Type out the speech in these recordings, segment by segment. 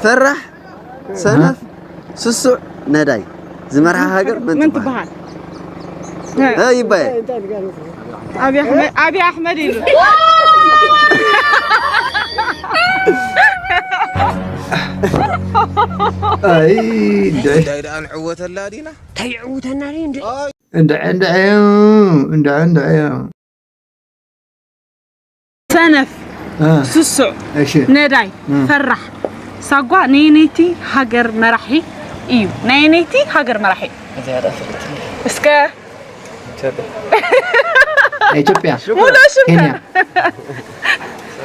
ፈራሕ፣ ሰነፍ፣ ስሱዕ፣ ነዳይ። ዝመርሓ ሃገር መን ትበሃል? እ፣ ይባየ። ኣቢ ኣሕመድ ኢሉ። ኣይ፣ እንታይ ደኣ ንዕወተላ ዲና? እንታይ ይዕውተና ድዩ እንዴ? እንድዒ፣ እንድዒ፣ እንድዒ፣ እንድዒ። ሰነፍ፣ እ። ስሱዕ፣ እሺ። ነዳይ፣ እ። ፈራሕ፣ ሳጓ ናይ ነይቲ ሃገር መራሒ እዩ። ናይ ነይቲ ሃገር መራሒ። እዚኣ ደኣ ፈለጥኒ። እስከ ኢትዮጵያ። ኢትዮጵያ። ሙሉእ ሽምካ። ኬንያ።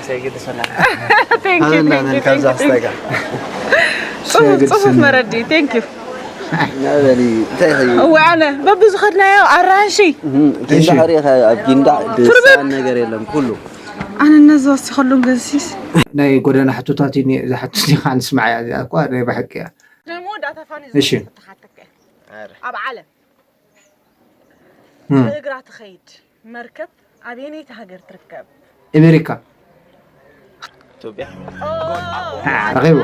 Thank you, thank you, thank you, thank you። ጽፉፍ፣ ጽፉፍ መረዲ። Thank you። ናበሊ፣ እንታይ እዩ? እወ፣ ኣነ በብዝኸድናዮ ኣራንሺ። እህ፣ ጊንዳዕ እሺ። ሪእኻ፣ ኣብ ጊንዳዕ ፍርብብ። ድሳን ነገር የለን፣ ኩሉ። ኣነ ነዚ ወሲኸሎም ገንሲስ። ናይ ጎደና ሕቶታት እዩ፣ እዛ ሕቶ እዚኣ ንስማዕ እያ፣ እዚኣ እኳ ናይ ብሓቂ እያ። ደሞ ዳታ ፋኒ እሺ። ዝፈትሓተካ እያ። ኣረ። ኣብ ዓለም እም። ብእግራ ትኸይድ መርከብ ኣበየነይቲ ሃገር ትርከብ? ኣሜሪካ። ኢትዮጵያ። አ፣ ረኺቡ።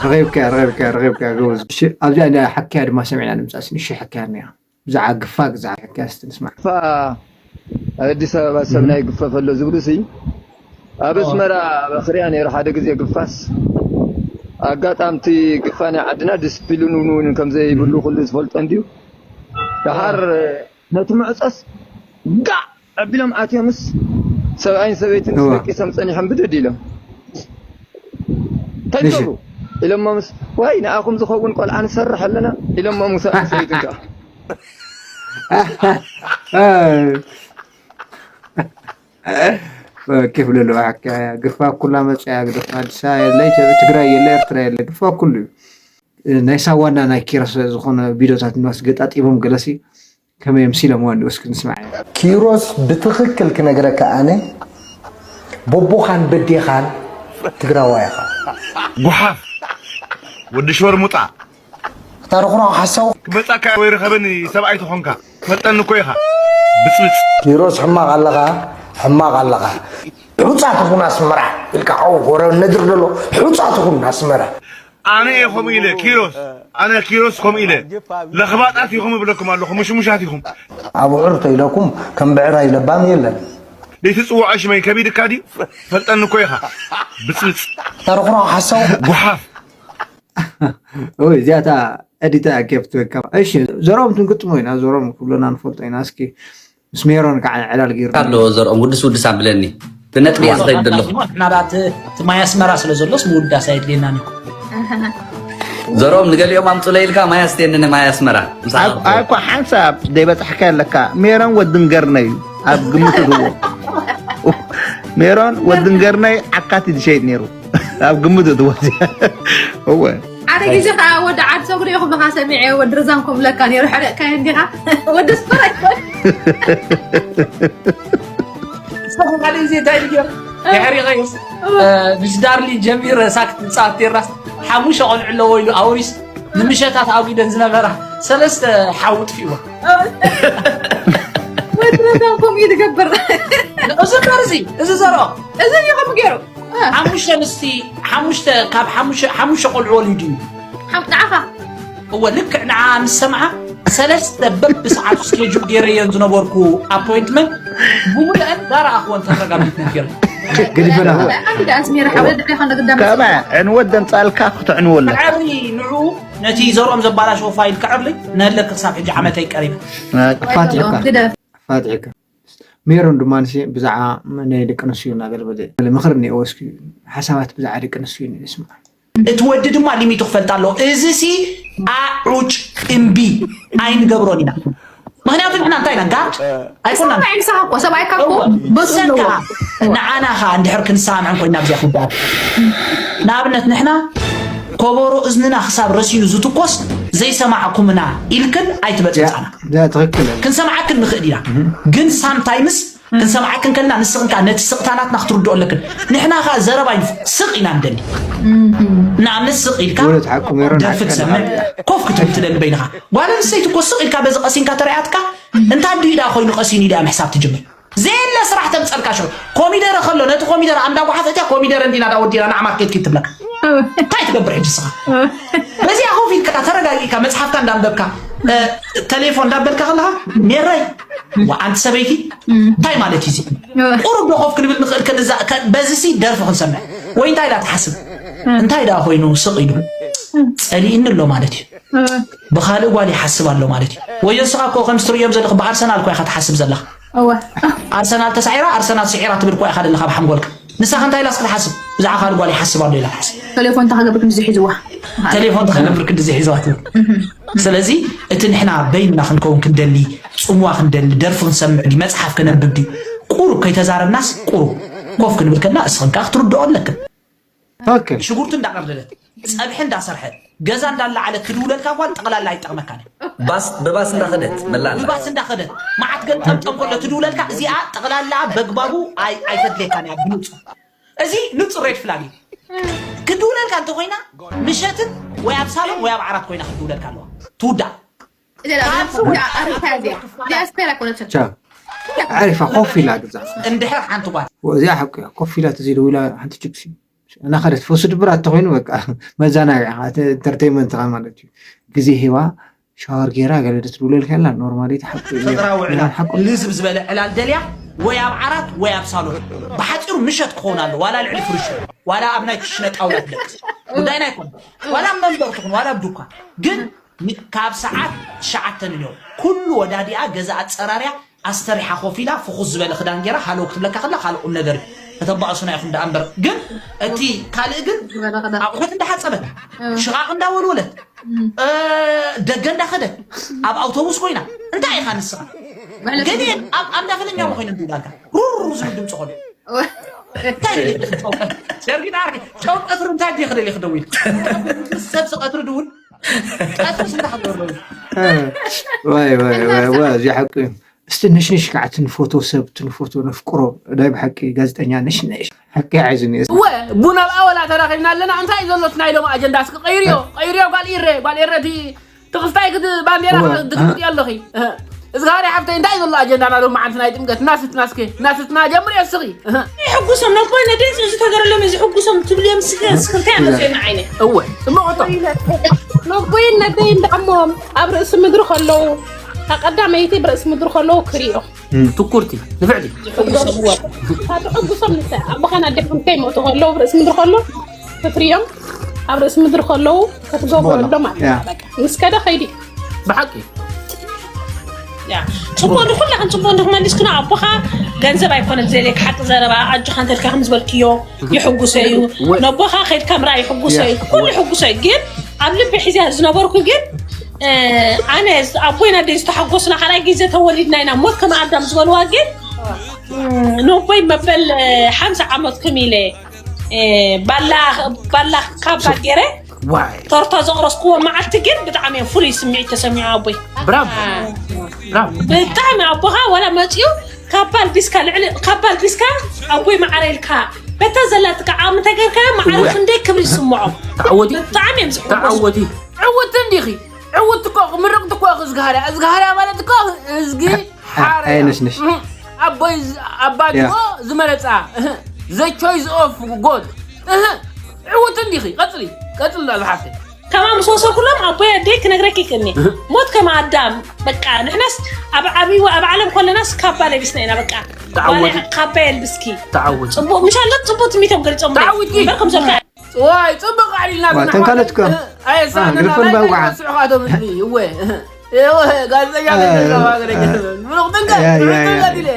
ረኺብካ፣ ረኺብካ፣ ረኺብካ፣ ጎበዝ። እሺ፣ ኣብዚኣ እንዳ ሓክያ ድማ ሰሚዕና ንምጻእ ስኒ፣ እሺ፣ ሓክያ እኒኣ። ብዛዕባ ግፋ፣ ብዛዕባ ሓክያ እስቲ ንስማዕ። ግፋ፣ ኣብ ኣዲስ ኣበባ ሰብ እም። ናይ ግፈፍ ኣሎ ዝብሉ ሲ፣ ኣብ ኣስመራ በኽርያ ነይሩ ሓደ ግዜ ግፋስ። ኣጋጣምቲ ግፋ ናይ ዓድና ዲስፕሊን እውን እውን ከም ዘይብሉ እም። ኩሉ ዝፈልጦ እንድዩ። ደሓር ነቲ ምዕጾስ ጋዕ ኣቢሎም ኣትዮምስ፣ ሰብኣይን ሰበይትን ምስ እዋ። ደቂሶም ጸኒሖም ብድድ ኢሎም። እንታይ እሺ። ትገብሩ? ኢሎሞምስ፣ ዋይ፣ ንኣኹም ዝኸውን ቆልዓ ንሰርሕ ኣለና፣ ኢሎሞም ሰብኣይን ሰበይትን ከኣ። ኬፍ ለለዋ ሓካያ፣ ግፋ ኩላ መጽያ፣ ግፋ ኣዲስ ኣበባ የለ፣ ትግራይ የለ፣ ኤርትራ የለ፣ ግፋ ኩሉ እዩ። ናይ ሳዋና ናይ ኪሮስ ዝኾነ ቪዲዮታት ንዋስ ገጣጢሞም ገለሲ ከመይ ኣምሲሎምዋ እንዲ እስኪ ንስማዕ። ኪሮስ ብትኽክል ክነግረካ ኣነ ቦቦኻን በዴኻን ትግራዋይ ኢኻ። ጉሓፍ ወዲ ሸርሙጣ። እታ ርኹራ ሓሳው ክመጻካ ወይ ርኸበኒ ሰብኣይ ተኾንካ ትፈልጠኒ እኮ ኢኻ። ብጽብጽ። ኪሮስ ሕማቕ ኣለኻ፣ ሕማቕ ኣለኻ። ሑጻ ትኹን ኣስመራ ኢልካ ሓው ጎረ ነድር ደሎ ሑጻ ትኹን ኣስመራ። ኣነ እየ ከምኡ ኢለ፣ ኪሮስ፣ ኣነ ኪሮስ ከምኡ ኢለ። ለኽባጣት ኢኹም እብለኩም ኣለኹ፣ ምሽሙሻት ኢኹም። ኣብዑር ተይለኩም ከም ብዕራይ ለባም የለን። ዘይትጽውዖ ሽመይ ከቢድካ ድዩ? ፈልጠኒ እኮ ኢኻ። ብጽብጽ። ተረኹሮ ሓሳው። ጉሓፍ። ኦይ፣ እዚኣታ ኤዲታ ኬፍ ትበካ። እሺ፣ ዘሮም ትንግጥሞ ኢና፣ ዘሮም ክብለና ንፈልጦ ኢና። እስኪ ምስ ሜሮን ከዓ ዕላል ገይሩ ኣሎ። ዘርኦም ውድስ ውድስ ኣብለኒ። ብነጥቢ እየ ዝኸይድ ዘለኹ። ንሕና ደኣ እቲ፣ እቲ ማይ ኣስመራ ስለ ዘሎስ ምውዳስ ኣየድልየናን እዩ። ዘርኦም ንገሊኦም ኣምፁለይ ኢልካ ማይ ኣስትየኒ ንማይ ኣስመራ። ምስ ኣይ-፣ ዓቕብቲ። ኣይ እኮ ሓንሳብ ዘይበፃሕካ ኣለካ። ሜሮን ወዲ ንገርነይ ኣብ ግምት እትዎ። ሜሮን ወዲ ንገርነይ ዓካት እዩ ዝሸይጥ ነይሩ። ኣብ ግምት እትዎ። እወ። ሓደ ግዜ ከዓ ወዲ ዓድ ሰጉሪ ኢኹም ኢኻ ሰሚዐ፣ ወዲ ርዛን ክብለካ ነይሩ፣ ሕረቕካዮ እንዲኻ። ወዲ ስፐር ኣይኮን። ንስኻ ሓደ ግዜ እንታይ ኢሉ ገይሩ? ድሕሪ ኸይስ፣ እ፣ ምስ ዳርሊ ጀሚረ ሳክት ምጻወት ቴራስ ሓሙሽተ ቆልዑ ኣለዎ ኢሉ ኣውሪስ ንምሸታት ኣጒደን ዝነበራ ሰለስተ ሓዊ ጥፊእዎ። ወዲ ርዛን ከምኡ እዩ ዝገብር። እዚ እምበር እዚ፣ እዚ ዘርኦ። እዚ እዩ ከምኡ ገይሩ። ሓሙሽተ ኣንስቲ፣ ሓሙሽተ፣ ካብ ሓሙሽተ፣ ሓሙሽተ ቆልዑ ወሊዱ እዩ። ሓም-፣ ንዓኻ? እወ፣ ልክዕ ንዓ ምስ ሰምዓ፣ ሰለስተ በብሰዓቱ ስኬጁል ገይረየን ዝነበርኩ ኣፖይንትመንት፣ ብምሉአን ዳረኣኽወን ተረጋጊት ነጊረ። ገዲፈና። ኣንዲ ኣስሜራ ሓወ ድሕሪ ኻን ግዳም ከመ ዕንወት ደምጻልካ ክትዕንወለካ። ክዕሪ ንዑ፣ ነቲ ዘርኦም ዘባላሸዎ ፋይል ክዕርልይ፣ ነህለክ ክሳብ ሕጂ ዓመተይ ቀሪበ። ፋቲሕካ። ግደፍ። ፋቲሕካ። ሜሮን ድማ ንሲ ብዛዕባ ናይ ደቂ ኣንስትዮ እናገለበጠ ምኽሪ እኒአዎ። እስኪ ሓሳባት ብዛዕባ ደቂ ኣንስትዮ ንስማዕ። እቲ ወዲ ድማ ሊሚቱ ክፈልጥ ኣለዎ። እዚ ሲ ኣዑጭ እምቢ ኣይንገብሮን ኢና። ምኽንያቱ ንሕና እንታይ ኢና? ጋር ኣይኮናን። ሰብኣይ ምሳኻ እኮ፣ ሰብኣይካ እኮ እወ። በሱ ኣለዎ። ሰካ ንዓና ኸ እንድሕር ክንሰማምዕን ኮይና ኣብዚኣ ክንበሃል። ንኣብነት ንሕና ከበሮ እዝንና ክሳብ ረሲኑ ዝትኮስ ዘይሰማዕኩምና ኢልክን ኣይትበጽብጻና። ያ፣ ትኽክል። ክንሰምዓክን ንኽእል ኢና። እህ። ግን ሳምታይምስ ክንሰምዓክን ከለና ንስኽን ከኣ ነቲ ስቕታ ናትና ክትርድኦ ኣለክን። ንሕና ከኣ ዘረባ ይንፍ-፣ ስቕ ኢና ንደሊ። እህ። ንኣብነት ስቕ ኢልካ እውነት ሓቁ ሜሮን ደርፊ ሓቅካ ትሰምዕ፣ ኢኻ። ኮፍ ክትብል ትደሊ በይንኻ። ጓል ኣንስተይቲ እኮ ስቕ ኢልካ በዚ ቀሲንካ ተረኣያትካ፣ እንታይ ድዩ ደኣ ኮይኑ ቀሲኑ ኢላ ምሕሳብ ትጅምር። ዘየለ ስራሕ ተምፀልካ ሽዑ ኮሚደረ ከሎ ነቲ ኮሚደረ ኣንዳ ጓሓፈ እቲያ ኮሚደረ እንዲና ዳ ወዲና ንዓማት ኬት ኪት ትብለካ እንታይ ትገብር ሕጂ ስኻ በዚኣ ኮፍ ኢልካ ተረጋጊእካ መፅሓፍካ እንዳንበብካ ቴሌፎን እንዳበልካ ከለካ ሜረይ ኣንቲ ሰበይቲ እንታይ ማለት እዩ ቁሩብ ዶ ኮፍ ክንብል ንኽእል ክንዛ በዚ ሲ ደርፊ ክንሰምዕ ወይ እንታይ ዳ ትሓስብ እንታይ ዳ ኮይኑ ስቕ ኢሉ ፀሊእኒ ኣሎ ማለት እዩ ብኻልእ ጓል ይሓስብ ኣሎ ማለት እዩ። ወዮ ንስኻ እኮ ከምዚ ትርእዮም ዘለኹ ብኣርሰናል እኮ ኢኻ ትሓስብ ዘለኻ። እወ። ኣርሰናል ተሳዒራ ኣርሰናል ስዒራ ትብል እኮ ኢኻ ዘለኻ ብሓንጎልካ። ንስኻ እንታይ ኢላ እስኪ ትሓስብ? ብዛዕባ ካልእ ጓል ይሓስብ ኣሎ ኢላ ትሓስብ። ቴሌፎን ተኸገብር ክንዲ ዝሒዝዋ። ቴሌፎን ተኸገብር ክንዲ ዝሒዝዋ ትብል። ስለዚ እቲ ንሕና በይንና ክንከውን ክንደሊ፣ ጽምዋ ክንደሊ፣ ደርፊ ክንሰምዕ ድዩ፣ መጽሓፍ ከነንብብ ድዩ፣ ቁሩብ ከይተዛረብናስ ቁሩብ ኮፍ ክንብል ከለና እስኽን ከኣ ክትርድኦ ኣለክን። ትክክል ሽጉርቲ እንዳቀርደደት ፀብሒ እንዳሰርሐት ገዛ እንዳለዓለት ትድውለልካ ጓል ጠቅላላ ኣይጠቅመካን እዩ። ባስ ብባስ እንዳኸደት መላላ ብባስ እንዳኸደት መዓት ገንጠምጠም ከሎ ትድውለልካ እዚኣ ጠቅላላ በግባቡ ኣይ- ኣይተድልየካን እያ ብንፁር እዚ ንፁር ሬድ ፍላግ እዩ። ክድውለልካ እንተኮይና ምሸትን ወይ ኣብ ሳሎን ወይ ኣብ ዓራት ኮይና ክድውለልካ ኣለዋ ትውዳእ። ዲያስፖራ ኮነችን ቻ ዓሪፋ ኮፍ ኢላ ግዛ እንድሕር ሓንቲ ጓል እዚኣ ሓቁ እያ። ኮፍ ኢላ ተዘይደዊላ ሓንቲ ችፕሲ እናኸደት ፈሱ ድብራት ተኮይኑ በቃ መዘናግዒ ኢንተርቴይንመንት ኢኻ ማለት እዩ። ግዜ ሂባ ሻወር ጌራ ገለ ደስ ትብለልካ የላ ኖርማሊ ተሓቁ እዩ። ፈጠራ ውዕላ ሓቁ ልዝብ ዝበለ ዕላል ደልያ ወይ ኣብ ዓራት ወይ ኣብ ሳሎን ብሓፂሩ ምሸት ክኸውን ኣሎ ዋላ ልዕሊ ፍርሹ ዋላ ኣብ ናይ ክሽነ ጣውላ ትደቅስ ጉዳይና ኣይኮነ ዋላ ኣብ መንበር ትኹን ዋላ ኣብ ዱኳን ግን ን- ካብ ሰዓት ትሽዓተ ንንዮ ኩሉ ወዳዲኣ ገዛ ኣፀራርያ ኣስተሪሓ ኮፍ ኢላ ፍኹስ ዝበለ ክዳን ጌራ ሃሎ ክትብለካ ከላ ካልእ ቁም ነገር እዩ። ከተባእሱና ኢኹም ደኣ እምበር ግን እቲ ካልእ ግን ኣቑሑት እንዳሓፀበት ሽቓቕ እንዳወልወለት እ፣ ደገ እንዳኸደት ኣብ ኣውቶቡስ ኮይና እንታይ ኢኻ ንስኻ ገሊአን ኣብ ኣንዳ ፈለኛሞ ኮይነን ድውላልካ ሩሩ ዝብል ድምፂ ኾነ እንታይ ደሊ ጨው ቀትሪ እንታይ ደሊ ክደውል ሰብሲ ቀትሪ ድውል ቀትሪ ስንታ ክገብር ዋይ ዋይ ዋይ ዋይ እዚ ሓቂ እዩ። እስቲ ነሽነሽ ከዓ ትንፎቶ ሰብ ትንፎቶ ነፍቅሮ ናይ ብሓቂ ጋዜጠኛ ነሽነሽ ሓቂ ሓይዝኒ እወ ቡን ኣብ ኣወላ ተራኺብና ኣለና እንታይ እዩ ዘሎ እቲ ናይ ሎሚ ኣጀንዳ እስኪ ቀይርዮ ቀይርዮ ጓል ኢረ ጓል ኢረ እቲ ትኽስታይ ክት ባንዴራ እወ። ክትግጥዮ ኣለኺ እህ። እዝጋሪ ሓፍተይ እንታይ እዩ ዘሎ ኣጀንዳና ሎሚ መዓልቲ ናይ ጥምቀት እናስትና እስኪ እናስትና ጀምርዮ እስኺ እህ። ይሕጉሶም ነቦይ ነደይ እዚ ተገረሎም እዚ ሕጉሶም ትብልዮም ስገ ስክንታይ ኣለዘና ዓይነ እወ ጽቡቕ እቶ ነቦይን ነደይን ደኣሞም ኣብ ርእሲ ምድሪ ከለዉ እታ ቀዳመይቲ ብርእሲ ምድሪ ከለዉ ክርእዮም ትኩርቲ ንፍዕቲ እታ ትሕጉሶም ንሳ ኣቦኻን ኣዴኻን ከይሞቱ ከለዉ ብርእሲ ምድሪ ከሎ ክትርእዮም ኣብ ርእሲ ምድሪ ከለዉ ክትገብረሎም ኣለካ በቃ ምስ ከደ ከይዱ እዩ ብሓቂ ያ ፅቡቅ ንኩላክን ፅቡቅ ንክመሊስክና ኣቦካ ገንዘብ ኣይኮነ ዝደልየካ ሓቂ ዘረባ ኣጆካ እንተልካ ከም ዝበልክዮ ይሕጉሶ እዩ ነቦካ ከይድካ ምርኣይ ይሕጉሶ እዩ ኩሉ ይሕጉሶ እዩ ግን ኣብ ልቢ ሒዝያ ዝነበርኩ ግን ኣነ ኣቦይን ኣደይ ዝተሓጎስና ካልኣይ ግዜ ተወሊድና ኢና ሞት ከም ኣዳም ዝበልዋ ግን ነቦይ መበል ሓምሳ ዓመት ክም ኢለ ባላ ካባ ገይረ ቶርታ ዘቕረስክዎ መዓልቲ ግን ብጣዕሚ እዮም ፍሉይ ስምዒት ተሰሚዑ ኣቦይ ብራቮ ብራቮ ብጣዕሚ ኣቦኻ ወላ መፅኡ ካባ ኣልቢስካ ልዕሊ ካባ ኣልቢስካ ኣቦይ መዓረ ኢልካ በታ ዘላትካ ዓቕሚ ተገርካዮ መዓረ ክንደይ ክብሪ ይስምዖ ተዓወቲ ብጣዕሚ እዮም ዝሕጎሱ ተዓወቲ ዕውቲ እንዲኺ ዕውቲ እኮ ምርቕቲ እኮ እዝግሃርያ እዝግሃርያ ማለት እኮ እዝጊ ሓርያ ኣየነሽነሽ ኣቦይ ኣባጅሞ ዝመረፃ the choice of God ዕውት እንዲኺ ቀፅሊ ቀፅሊ ዳሉ ሓፍተይ ከማ ምስ ወሰድኩሎም ኣቦይ ኣደይ ክነግረኪ ይክእልኒ ሞት ከማ ኣዳም በቃ ንሕናስ ኣብ ዓብይዎ ኣብ ዓለም ኮለናስ ካባ ለቢስና ኢና በቃ ተዓወቲ። ባለ ካባ የልብስኪ ተዓወቲ። ጽቡቅ ምሽ ኣሎ ጽቡቅ ትሚቶም ገሊጾም ተዓወቲ። እምበር ከም ዘልካ ዋይ ጽቡቅ ኣሊልና ዋ፣ ተንካለትካ። ኣየሳንና ግርፍን ናይ ባውዓ። ስዑኻ ዶ ምድሪ እወ እወ ጋዜጠኛ ምሩቕ ጥንቀት ያ፣ ያ፣ ምሩቕ ያ። ጥንቀት ኢለ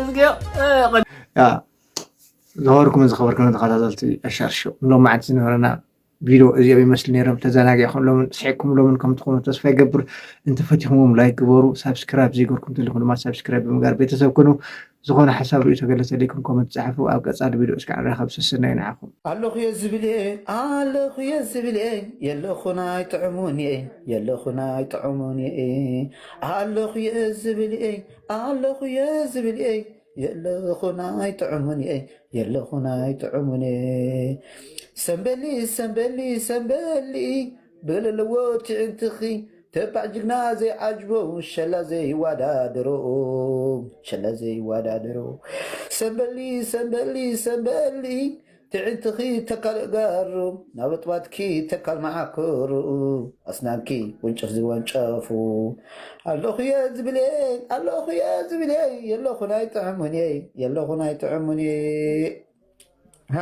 እስኪ ያ፣ ዝኸበርኩምን ዝኸበርኩምን ተኸታተልቲ ኣሻር ሾው ሎም መዓልቲ ዝነበረና ቪድዮ እዚኦም ይመስሉ ነይሮም። ተዘናጊዕኹም ሎምን ስሒቕኩም ሎምን ከም ትኾኑ ተስፋ ይገብር። እንተፈቲኹምዎም ላይክ ግበሩ። ሳብስክራይብ ዘይገርኩም ተሊኹም ድማ ሳብስክራይብ ብምግባር ቤተሰብ ኩኑ። ዝኾነ ሓሳብ ርእይቶ ገለ ተሊኩም ኮመንት ጸሓፉ። ኣብ ቀጻሊ ቪድዮ እስካዕ ንራኸብ። ሰሰናዩ ንዓኹም። ኣለኹ እየ ዝብል እየ ኣለኹ እየ ዝብል እየ የለኹን ኣይጥዕሙን እየ የለኹን ኣይጥዕሙን እየ ኣለኹ እየ ዝብል እየ ኣለኹ እየ ዝብል እየ የለኹን ኣይጥዕሙን እየ የለኹን ኣይጥዕሙን እየ ሰምበሊ ሰምበሊ ሰምበሊ በለለዎ ትዕንትኺ ተባዕ ጅግና ዘይዓጅቦ፣ ሸላ ዘይዋዳደሮ፣ ሸላ ዘይዋዳደሮ። ሰንበሊ፣ ሰንበሊ፣ ሰንበሊ፣ ትዕንትኺ ተካል ጋሩ፣ ናብ ኣጥባትኪ ተካል መዓኮሩ፣ ኣስናንኪ ውንጭፍ ዝወንጨፉ። ኣለኹየ ዝብለይ፣ ኣለኹየ ዝብለይ፣ የለኹን ኣይጥዕሙን እየ፣ የለኹን ኣይጥዕሙን እየ። ሃ፣